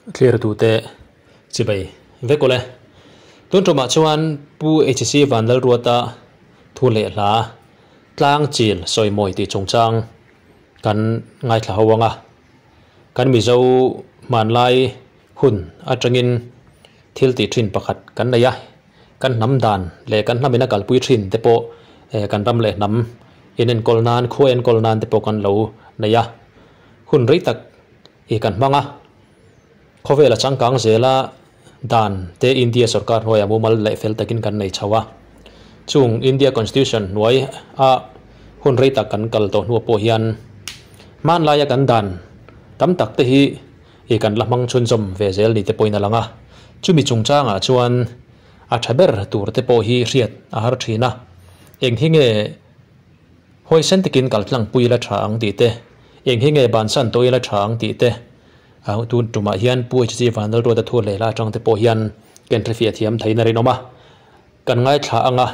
Thlirtute chibai vek awle. Tun tumah chuan Pu HC Vanlalruata thu leh hla tlang chil sawimawi tih chungchang kan ngaithla ho ang a. Kan Mizo hmanlai hun atangin thil tih thin pakhat kan nei a, kan hnam dan leh kan hnam in a kalpui thin te pawh kan ram leh hnam inenkawl nan, khua enkawl nan te pawh kan lo nei a. Hun rei tak i kan hmang a, khawvel a changkang zela dan te India sorkar hnuaiah mumal leh fel takin kan nei chho a. Chung India Constitution hnuai a hun rei tak kan kal tawh hnuah pawh hian hmanlaia kan dan tam tak te hi i kan la hmang chhunzawm ve zel ni te pawhin a lang a. Chumi chungchangah chuan a tha ber tur te pawh hi hriat a har thin a, eng hi nge Huaisen takin kal tlangpui ila tha ang tih te, eng hi nge bansan tawh ila tha ang tih te, tun tumah hian Pu HG Vanlalruata thu hlehla atang te pawh hian ken hrefiah thiam theiin a rinawm a. Kan ngaithla anga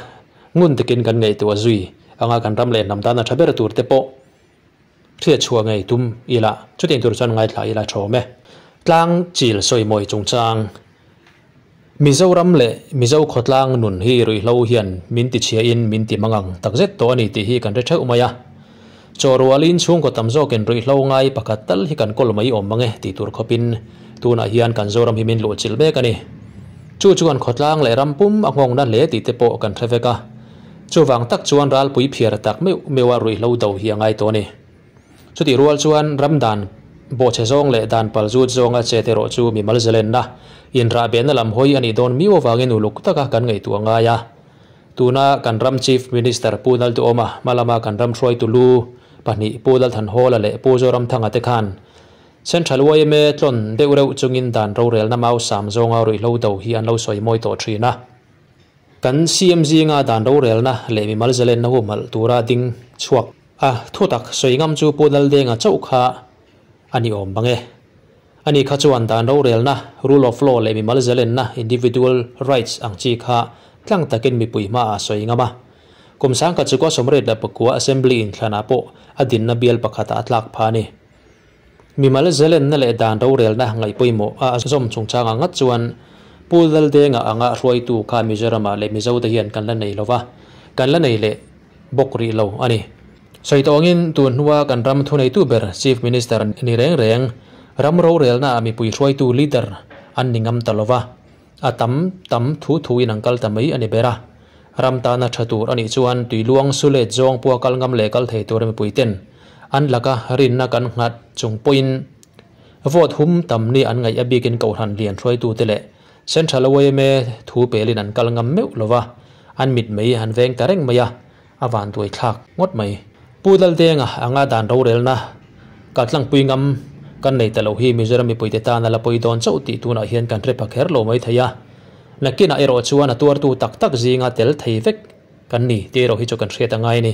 ngun takin kan ngaihtuah zui anga kan ram leh hnam tana tha ber tur te pawh hriatchhuah ngei tum ila chutiang tur chuan ngaithla ila thawm e. Tlang chil sawimawi chungchang Mizoram leh Mizo khawtlang nun hi ruihhlo hian min ti chhiain min ti mangang takzet tawh a ni tih hi kan hre theuh mai a. Chaw rualin chhungkaw tam zawkin ruihhlo ngai pakhat tal hi kan kawl mai awm mang e tih tur khawpin tunah hian kan Zoram hi min luhchilh mek a ni. Chu chuan khawtlang leh ram pum a nghawngna hle tih te pawh kan hre vek a. Chuvang tak chuan ralpui phiar tak meuh meuha ruihhlo do hi a ngai tawh a ni. Chutih rual chuan ram dan bawhchhe zawng leh dan pal zut zawnga chet erawh chu mimal zalenna, inrahbehna lam hawi a nih dawn miau avangin uluk taka kan ngaihtuah ngai a. Tuna kan ram Chief Minister Pu Lalduhawma hma lama kan ram hruaitu lu pahnih Pu Lalthanhawla leh Pu Zoramthanga te khan Central yma tlawn deuh reuh chungin dan rorelna mau sam zawnga ruihhlo do hi an lo sawi mawi tawh thin a. Kan CM zinga dan rorelna leh mimal zalenna humhalh tura ding chhuak A thutak sawi ngam chu Pu Laldenga chauh kha a ni awm bang e. Ani kha chuan dan rorelna, rule of law, leh mimal zalenna, individual rights, ang chi kha tlang takin mipui hmaah a sawi ngam a. Kum sangkhat chukua 84 Assembly inthlanah pawh a dinna bial pakhatah a tlak phah a ni. Mimal zalenna leh dan rorelna ngaihpawimawh a zawm chungchangah ngat chuan Pu Laldenga anga hruaitu kha Mizoramah leh Mizote hian kan la nei lova, kan la nei leh bawk rih lo a ni. Sawi tawngin tun hnua kan ram thuneitu ber Chief Minister ni reng reng ram rorelnaah mipui hruaitu leader an ni ngam ta lova, a tam tam thu thuin an kal ta mai a ni ber a. Ram tana tha tur a nih chuan tuiluang sulet zawng pawha kal ngam leh kal thei tura mipuiten an laka rinna kan nghat chung pawhin vote hum tam ni an ngaih a bikin kohhran lian hruaitute leh Central yma thu pelin an kal ngam meuh lova an mit mei an veng ta reng mai a, a vanduai thlak ngawt mai. Pu Laldenga anga dan rorelna kaltlangpui ngam kan nei ta lo hi Mizoram mipuite tan a la pawi dawn chauh tih tunah hian kan hre pha kher lo mai thei a. Nakinah erawh chuan a tuartu tak tak zinga tel thei vek kan ni tih erawh hi chu kan hriat a ngai a ni.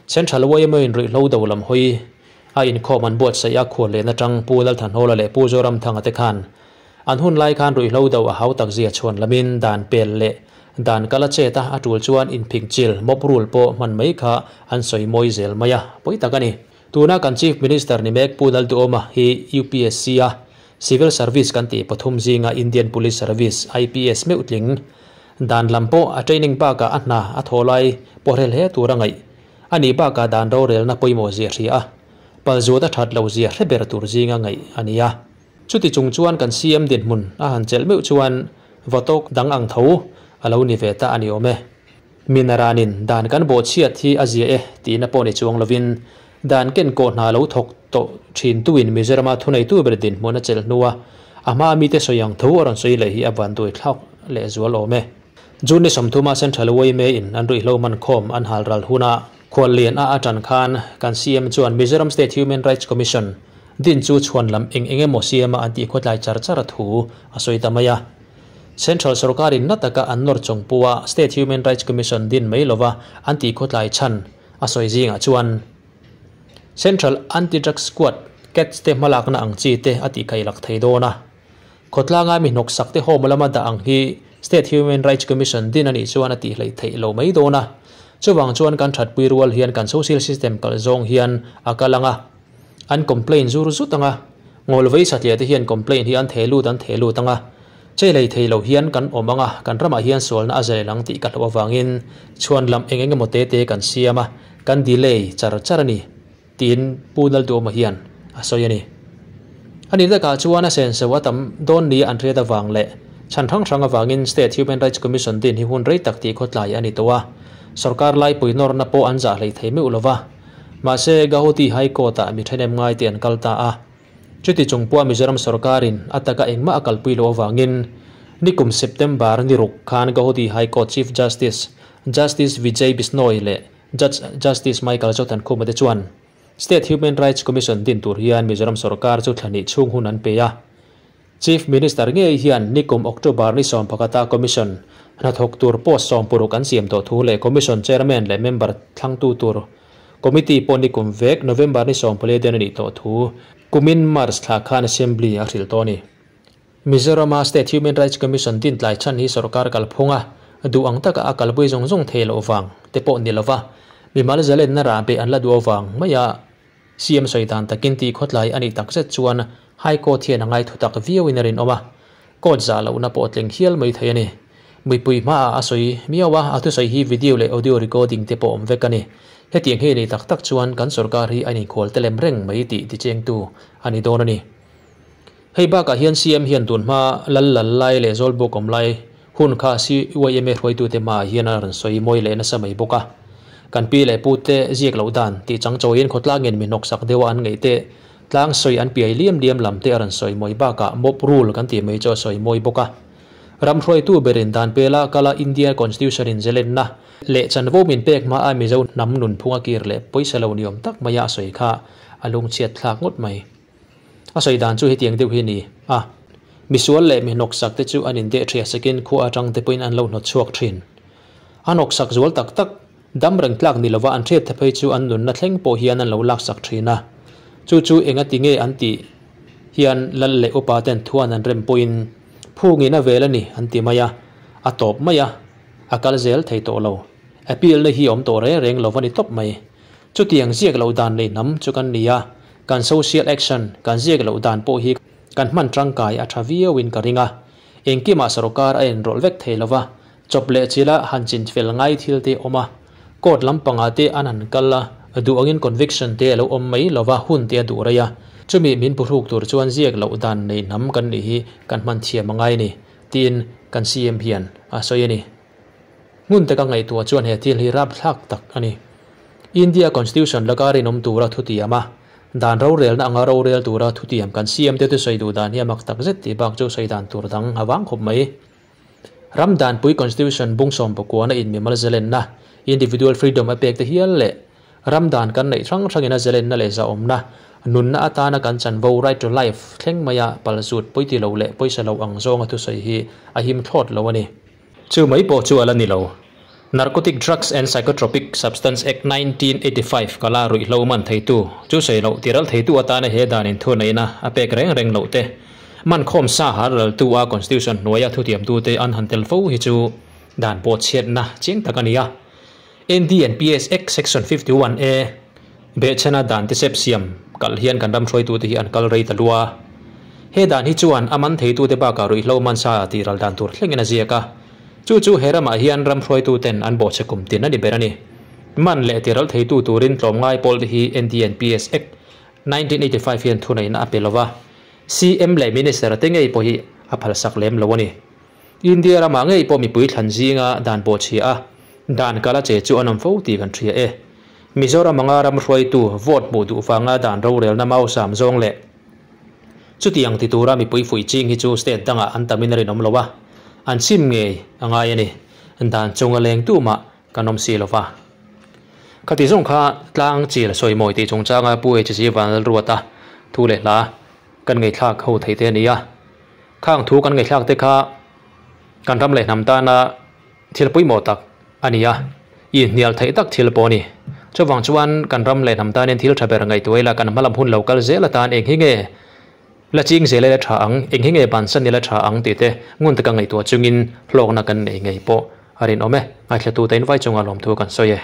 Central yma in ruihhlo do lam hawi a inkhawm an buatsaih a khual lehna tang Pu Lalthanhawla leh Pu Zoramthanga te khan an hun lai khan ruihhlo do a hau tak zia chhuan lamin dan pel leh dan kal a chet a, a tul chuan inphingchil, mob rule, pawh hman mai kha an sawi mawi zel mai a, pawi tak a ni. Tuna kan Chief Minister ni mek Pu Lalduhawma hi UPSC a Civil Service kan tih pathum zinga Indian Police Service, IPS, meuh tling dan lam pawh a training bakah a hna a thaw lai pawhrel hle tur a ngaih a nih bakah dan rorelna pawimawh zia hria a, palzut a that lo zia hre ber tur zinga ngaih a ni a. Chuti chung chuan kan CM dinhmun a han chelh meuh chuan vatawk dang ang tho a lo ni ve ta a ni awm e. Minaranin dan kan bawhchhiat hi a zia e tihna pawh ni chuang lovin dan ken kawh hna lo thawk tawh thintuin Mizorama thuneitu ber dinhmun a chelh hnua a hma mite sawi ang tho a rawn sawi leh hi a vanduai thlak leh zual awm e. June ni 30 Central yma in an ruihhlo mankhawm an hal ral huna khuallian a atan khan kan CM chuan Mizoram State Human Rights Commission din chu chhuan lam eng eng emaw siama an tih khawtlai char char a thu a sawi ta mai a. Central sorkarin na taka an nawr chung pua State Human Rights Commission din mai lova an tih khawtlai chhan a sawi zingah chuan Central Anti-Drug Squad, cats, te hmalakna ang chi te a tih kailak thei dawn a. Khawtlanga mi hnawksak te home lama dah ang hi State Human Rights Commission din a nih chuan a tih hleih theih lo mai dawn a. Chuvang chuan kan thatpui rual hian kan social system kal zawng hian a kal ang a. An complain zur zut ang a. Ngawlvei satliah te hian complaint hi an theh lut an theh lut anga, che lei thei lo hian kan awm anga, kan ramah hian sualna a zel ang tih ka hlauh avangin chhuan lam eng eng emaw te te kan siam a, kan delay char char a ni, tiin Pu Lalduhawma hian a sawi a ni. A nih takah chuan a senso a tam dawn nia an hriat avang leh chhan hrang hrang avangin State Human Rights Commission din hi hun rei tak tih khawtlai a ni tawh a, sorkar laipui nawrna pawh an zah hlei thei meuh lo va. Mahse, Gauhati High Court-ah mi thenem ngaite an kal ta a. Chuti chung pawha Mizoram sorkarin a taka engmah a kalpui loh avangin nikum September ni ruk khan Gauhati High Court Chief Justice, Justice Vijay Bishnoi leh Judge Justice Michael Zothankhuma te chuan State Human Rights Commission din tur hian Mizoram sorkar chu thla hnih chhung hun an pe a. Chief Minister ngei hian nikum October ni sawmpakhata Commission hnathawk tur post sawmpuruk an siam tawh thu leh Commission Chairman leh member thlangtu tur Committee pawh nikum vek November ni sawmpali den a nih tawh thu kumin March thla khan Assembly a hrilh tawh a ni. Mizorama State Human Rights Commission din tlai chhan hi sorkar kalphunga duh ang taka a kalpui zawng zawng thei loh vang te pawh ni lova mimal zalenna rahbeh an la duh avang maia CM sawi dan takin tih khawtlai a nih takzet chuan High Court hian a ngaithu tak viauin a rinawm a, Court zah lohna pawh a tling hial mai thei a ni. Mipui hmaah a sawi miau a, a thusawi hi video leh audio recording te pawh awm vek a ni. Hetiang hi a nih tak tak chuan kan sorkar hi a inkhual te lem reng mai tih tichengtu a ni dawn a ni. Hei bakah hian CM hian tun hma lal lal lai leh zawlbuk awm lai hun kha CYMA hruaitute hmaah hian a rawn sawi mawi leh nasa mai bawk a. Kan pi leh pute ziak loh dan tih chang chawiin khawtlangin mi hnawksak deuha an ngeih te, tlang sawi an piai liam liam lam te a rawn sawi mawi bakah mob rule kan tih mai chu a sawi mawi bawk a. Ram hruaitu berin dan pela kala India Constitution in zelenna leh chanvo min pek hmaa Mizo hnam nunphunga kir leh pawisa lo ni awm tak maia a sawi kha a lungchhiat thlak ngawt mai. A sawi dan chu hetiang deuh hi a ni a, misual leh mi hnawksak te chu an indeh ṭhia sakin khua aṭang te pawhin an lo hnawt chhuak ṭhin. A hnawksak zual tak tak, dam reng tlak ni lova an hriat te phei chu an nunna thleng pawh hian an lo laksak ṭhin a. Chu chu enga ti nge an tih hian lal leh upa ten thuan an rem pawhin phungin a vel a ni an ti mai a, a tawp mai a, a kal zel thei tawh lo. Appeal na hi a awm tawh reng reng lo va ni tawp mai. Chutiang ziak loh dan nei hnam chu kan ni a, kan social action kan ziak loh dan pawh hi kan hman tangkai a tha viauin ka ring a. Engkimah sorkar a enrawlh vek thei lo va, chawp leh chila han chinfel ngai thil te awm a, court lampangah te an han kal a, duh angin conviction te a lo awm mai lo va, hun te a duh rei a. Chumi min phuhruk tur chuan ziak loh dan nei hnam kan nih hi kan hman thiam a ngai a ni, tiin kan CM hian a sawi a ni. Hmun taka ngaihtuah chuan he thil hi rapthlak tak a ni. India Constitution laka rinawm tura thutiam a, dan rorelna anga rorel tura thutiam kan siam te thusawi duh dan hi a mak tak zet tih bak chu sawi dan tur dang a vang khawp mai. Ram danpui Constitution bung sawmpakuana inmimal zalenna, individual freedom, a pek te hial leh ram dan kan neih hrang hrangin a zalenna leh zahawmna, nunna atana kan chanvo, right to life, thleng maia palzut pawiti lo leh pawisa lo ang zawnga thusawi hi a him thlawt lo a ni. Chu mai pawh chu a la ni lo. Narcotic Drugs and Psychotropic Substance Act 1985 kala ruihhlo man theitu, chu sawi loh tiral theitu atana he dan inthuneihna a pek reng reng loh te, man khawm sa har laltu a Constitution hnuaia thutiamtute an han tel fo hi chu dan pawh chhiatna chiang tak a ni a. NDNPS Act Section 51 A behchhana dan tisep siam kalh hian kan ram hruaitute hi an kal rei ta lua. He dan hi chuan a man theitute bakah ruihhlo mansa tih ral dan tur thlengin a ziak a. Chu chu he ramah hian ram hruaituten an bawhchhe kum tin a ni ber a ni. Man leh tiral theitu turin tlawmngai pawlte hi NDNPS Act 1985 hian thuneihna a pe lo va, CM leh Minister te ngei pawh hi a phalsak lem lo a ni. India ramah ngei pawh mipui thlan zinga dan pawh chhia a, dan kal a che chu an awm fo tih kan hria e. Mizoram anga ram hruaitu vote hmuh duh vanga dan rorelna mausam zawng leh chutiang ti tura mipui fuih ching hi chu state dangah an tamin a rinawm lo a, an chim ngei a ngai a ni. Dan chunga leng tumah kan awm si lo va. Khati zawng kha tlang chil sawimawi tih chungchanga Pu HC Vanlalruata thu leh hla kan ngaihthlak ho theih te a ni a. Khang thu kan ngaihthlak te kha kan ram leh hnam tana thil pawimawh tak a ni a, inhnial theih tak thil pawh a ni. Chuvang chuan kan ram leh hnam tanin thil tha ber ngaihtuah ila kan hmalam hun lo kal zel atan eng hi nge la ching zel ila tha ang, eng hi nge bansan ila tha ang tih te ngun taka ngaihtuah chungin hlawkna kan nei ngei pawh a rinawm e. Ngaithlatute in vai chunga lawmthu kan sawi e.